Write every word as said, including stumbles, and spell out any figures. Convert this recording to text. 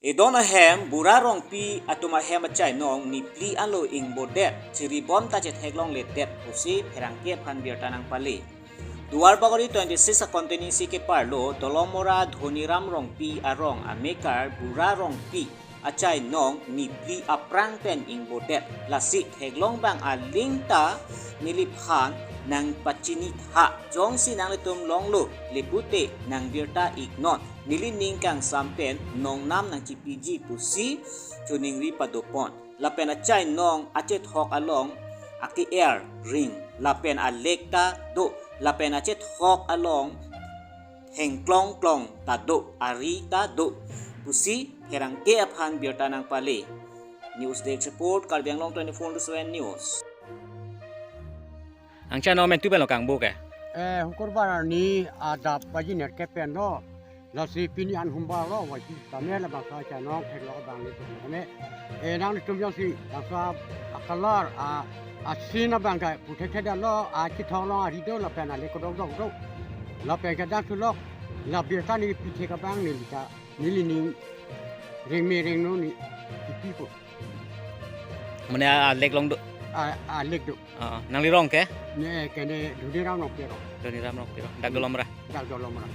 Edon ahem Bura Rongpi atum ahem achainong niphli alo ingbodet, chiribom ta chetheklongledet pusi pherangke aphan birta nangpale. Duarbagori twenty six a constituency keparlo Dolamara Dhoniram Rongpi arong amekar Bura Rongpi achainong niphli aphrang pen ingbodet. Lasi theklong abang aling ta neliphan nangpachini tha. Jongsi nanglitum longlo le pute nangbirta iknon. Neli ning kangsam pen nongnam nangchipiji pusi choningri padopon. Lapen achainong achethok along ake-er ring, lapen alek ta do, lapen achethok along hengklong klong ta do, ari ta do pusi pherangke aphan birta nangpale. News Desk Report, Karbi Anglong twenty-four into seven News. Angchanong mentu pen lo kangbo ke? Eh, hukur bar arni adap baji nerkep pen lo. Lasi pini an humbar lo, wajib kami labangso achanong theklong abang ni tum kami. Eh, nanglitum jongsi bangso a color, a, a scene abang ke puthekthe lo, achethok along ari do lapen alek dok dok do. Lapen ke dak sulok, la birta neli pithek abang neli ta, neli ning rengme rengno neli pipo. Mane alek along do. A, alek do. Ah, nangli rong ke? Ne, ke ne Dhoniram Rongpi arong. Dhoniram Rongpi arong. Dak Dolamara. Dak Dolamara.